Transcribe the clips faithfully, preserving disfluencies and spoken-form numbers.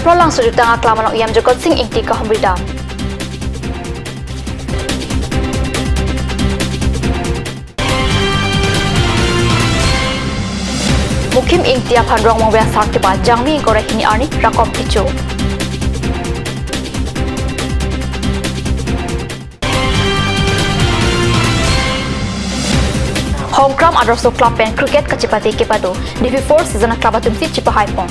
Pralangso jutang aklam along E M Jagat Sing Ingti kahumri dam. Mukhim Ingti aphan Rongmongve asar kebat, Jangmi ingkoi ra hini arni rakom kecho. Hongkram Adarso Club pen cricket kachepate kepado, Diphu four season club atumsi chepahai pon.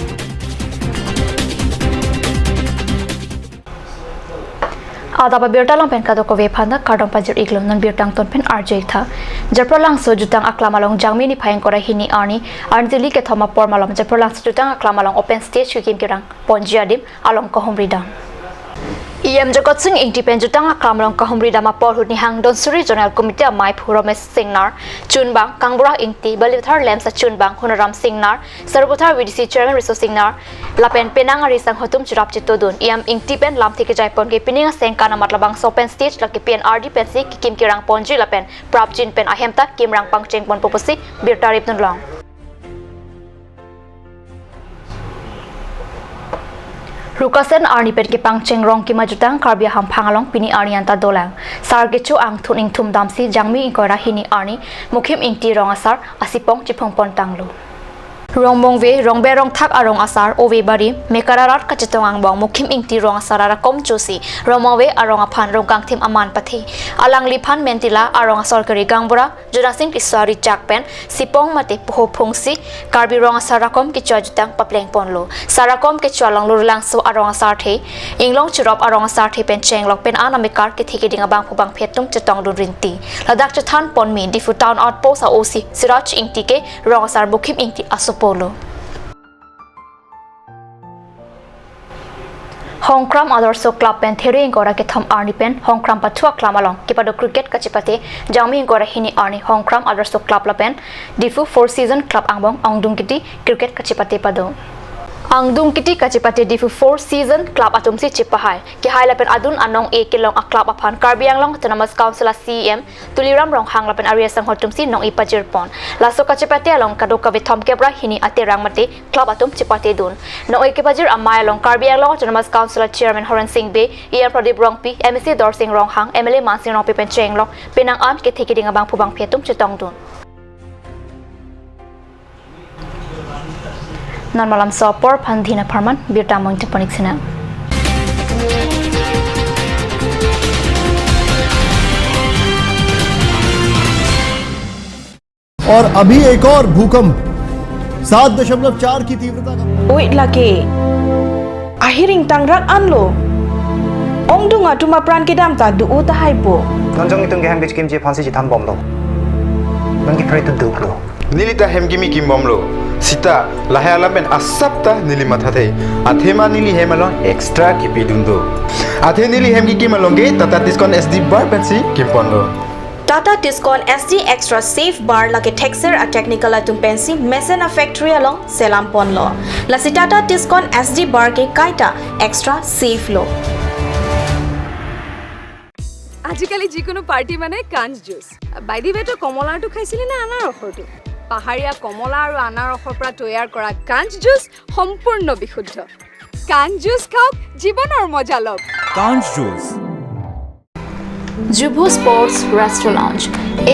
Adap abirta along pen kadokave aphanta kardom pajir iklo, non birta angton pen arju iktha. Japralangso jutang aklam along Jangmi niphai ingkoi ra hini arni, arni tili kethom apor malom Japralangso jutang aklam along open stage kekim kerang ponji adim along kahumri dam. E M Jagat Sing Ingti pen jutang aklam along kahumri dam apor ahut Nihang Dhansiri Zonal Committee amei aphu Ramesh Singnar, chunbang Kangbura Ingti, Balipathar LAMPS achunbang Honoram Singnar, Sarupathar V D C Chairman Riso Singnar, lapen penang ari asangho atum cherap chetodun. E M Ingti pen lamthe kejai pon ke pining asengkan amat labangso open stage lake P N R D pensi kekim kerang ponji lapen prapjin pen ahem ta kimrang pangcheng ponpo pusi birta rip dunlong. Rukasen arni pen kepangcheng rong kima jutang Karbi ahamphang along pini arni anta dolang. Sar kecho angthun ingthum damsi Jangmi ingkoi ra hini arni Mukhim Ingti rong asar asipong chiphung pon tanglo. Rongmongve, Rongbe Rongthak arong asar, Ove Bari, Mekara Rat kachetong angbong Mukhim Ingti rong asar arakom chosi Rongmongve arong aphan rong kangthim aman pathe. Alangliphan Mentila arong asor kiri gaonbura Jonasing Tisso ari chak pen sipong mate poho phungsi Karbi rong asar rakom kecho ajutang papleng ponlo. Sar rakom kecho along Lurlangso arong asarthe, Inglong Cherop arong asarthe pen chenglok pen an amekar kethe keding abangphu bangphi atum chetongdun rinti. Ladak chethan ponmi Diphu Town Outpost a-O C Siraj Ingti ke rong asar Mukhim Ingti asopo lo. Hongkram Adarso Club pen There ingkoi ra kethom arni pen Hongkram pathu aklam along kepado cricket kachepate Jangmi ingkoi ra hini arni Hongkram Adarso Club lapen Diphu four season club angbong angdung kiti cricket kachepate pado. Angdung kiti kachepate Diphu four season club atumsi chepahai. Kehai lapen adun anong-e kelong a-club aphan Karbi Anglong Autonomous Council a-C E M Tuliram Ronghang lapen ari asangho atumsi nong-e pajir pon. Laso kachepate along kadokave thomkep ra hini aterang mate club atum chepatedun. Nong-e kepajir amei along Karbi Anglong Autonomous Council a-Chairman Horen Sing Bey, E M Pradip Rongpi, M A C Dorsing Ronghang, M L A Mansing Rongpi pen chenglok penang an kethe keding abangphu bangphi atum chetongdun. Non malam so apor aphan dina apharman birta mo ingtip pon ik sinang. और अभी एक और भूकंप सात दशमलव चार की तीव्रता का। Oi lake. Ahiring tangrak anlo. Ongdung atum apran kedam ta do-o tahai po. Non jong itum ke hem kechikimji aphansi chethan bomlo. Non ke pray to duklo. Neli ta hem kimi kim bomlo. Sita, lahai alam pen asap ta neli mathathe. Athema neli hem along extra kipidun do. Athe neli hem kikim along ke Tata Tiscon S D bar pensi kim ponlo. Tata Tiscon S D Extra Safe Bar lake thekser a-technical atum pensi mesen a-factory along selam ponlo. Lasi Tata Tiscon S D bar ke kaita extra safe lo. আজিকালি যিকোনো পাৰ্টি মানে কাঞ্চ juice. By the way, তই কমলাৰটো খাইছিলি নে আনাৰসৰটো? পাহাৰীয়া কমলা আৰু আনাৰসৰ পৰা তৈয়াৰ কৰা কাঞ্চ জুচ সম্পূৰ্ণ বিশুদ্ধ। কাঞ্চ জুচ খাওক, জীৱনৰ মজা লওক। কাঞ্চ juice. Jubhu Sports Restaurant Lounge,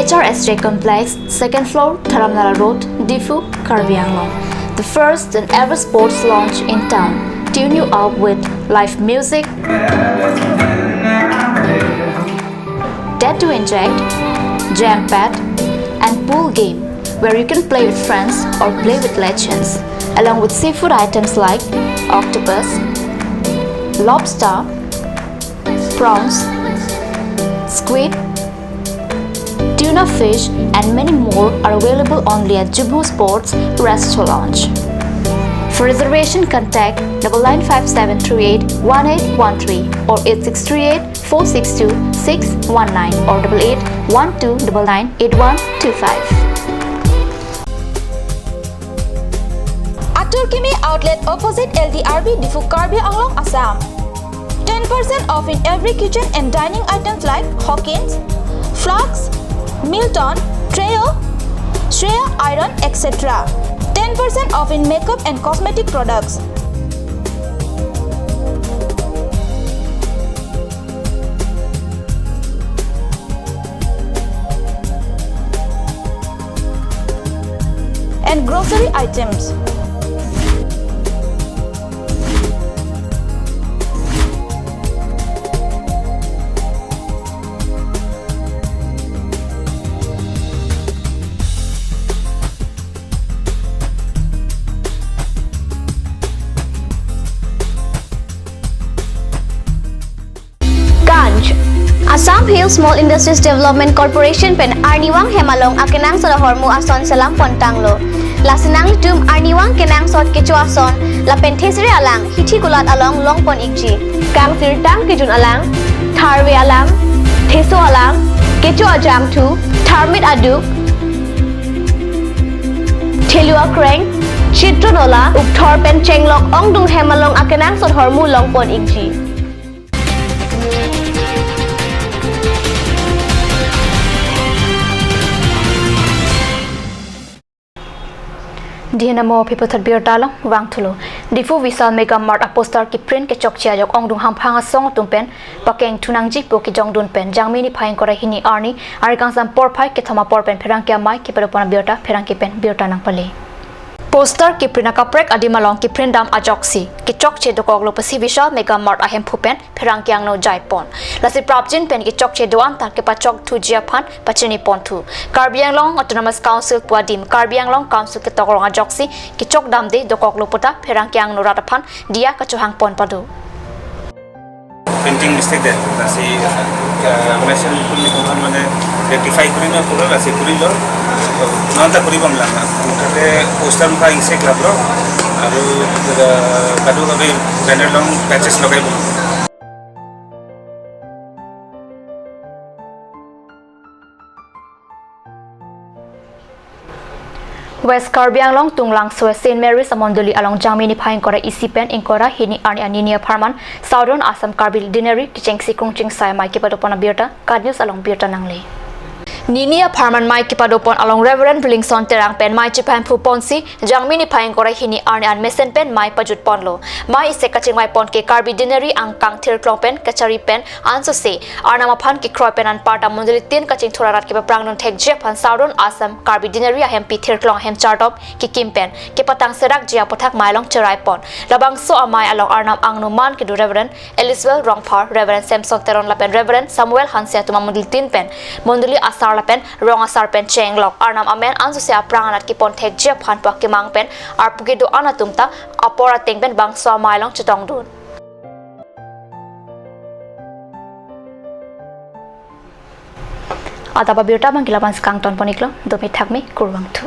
H R S J Complex, second floor, Dharamnala Road, Diphu, Karbi Anglong. The first and ever sports lounge in town. Tune you up with live music, dare to inject, jam pad, and pool game, where you can play with friends or play with legends, along with seafood items like octopus, lobster, prawns, squid, tuna fish, and many more are available only at Jubhu Sports Restaurant Lounge. For reservation, contact double nine five seven three eight one eight one three or eight six three eight four six two six one nine or double eight one two double nine eight one two five. Atur Kimi Outlet opposite L D R B Diphu, Karbi Anglong, Assam. Ten percent off in every kitchen and dining items like Hawkins, flasks, Milton, Trio, Shreya iron, et cetera. Ten percent off in makeup and cosmetic products. Grocery items. Ganj. Assam Hill Small Industries Development Corporation pen arnivang hem along akenangsot ahormu ason selam pontanglo. Lasi nanglitum arnivang kenangsot kecho ason lapen thesere alang hithi kulat along longpon ikji. Kangsirtang kejun alang, tharve alang, theso alang, kecho ajangthu, tharmit aduk, thelu akreng, chitro nola, ukthor pen chenglok ongdung hem along akenangsot ahormu longpon ikji. Dihena mo phipothot birta along vangthulo. Diphu Vishal Mega Mart a poster kiprint kechokche ajok ongdung hamphang asong atum pen pakeng thunangji pu kejongdun pen Jangmi niphai ingkoi ra hini arni arni kangsam porphai kethom apor pen pherangke amei kepadopon abirta pherangke pen birta nangpale. Poster kiprint akaprek adim along kiprint dam ajoksi kechokche dokoklo pusi Vishal Mega Mart ahemphu pen pherangke angno jaipon. Lasi prapjin pen kechokche do-an ta kepachok thuji aphan pachini ponthu. Karbi Anglong Autonomous Council pu adim Karbi Anglong Council ketok rong ajoksi kechok damde dokoklo puta pherangke angno rat aphan diya kachohang pon pado. Printing mistake dei, lasi, eh, mesen pun ni kuman mane rectify kuri na pura lasi kuri lo, non ta kuri bom lang na. Tate poster mukha insek labro, aru, eh, kadu kabe banner along patches logai bom. West Karbi Anglong Tunglangso Saint Mary's Amondoli along Jangmi niphai ingkoi ra isi pen ingkoi ra hini arni anini apharman Southern Assam Karbi Deanery kechengsi krungching sai amei kepadopon abirta KAT News along birta nangle. Nini apharman mei kepadopon along Reverend Blingson Terang pen mei chephan phu ponsi Jangmi niphai ingkoi ra hini arni an mesen pen mei pajut ponlo. Mei isi kachingvai pon ke Karbi Deanery angkang thirklong pen kachari pen ansose Arnam aphan kekroi pen anparta mondoli tin kachingthur arat kepaprang dun thekji aphan Southern Assam Karbi Deanery ahempi thirklong ahem chartop kekim pen kepatang serakji aputhak mei along cherai pon. Labangso amei along Arnam angno man kedo Reverend Eliswell Rongphar, Reverend Samson Teron lapen Reverend Samuel Hanse atum amondoli tin pen mondoli asar lapen rong asar pen chenglok Arnam amen ansose aprang anat kepon thekji aphan pu akemang pen arpu kedo-an atum ta apor ateng pen bangso amei along chetongdun. Adap abirta abang ke lapu-an si kangton pon iklo, dome thakme, kurvangthu.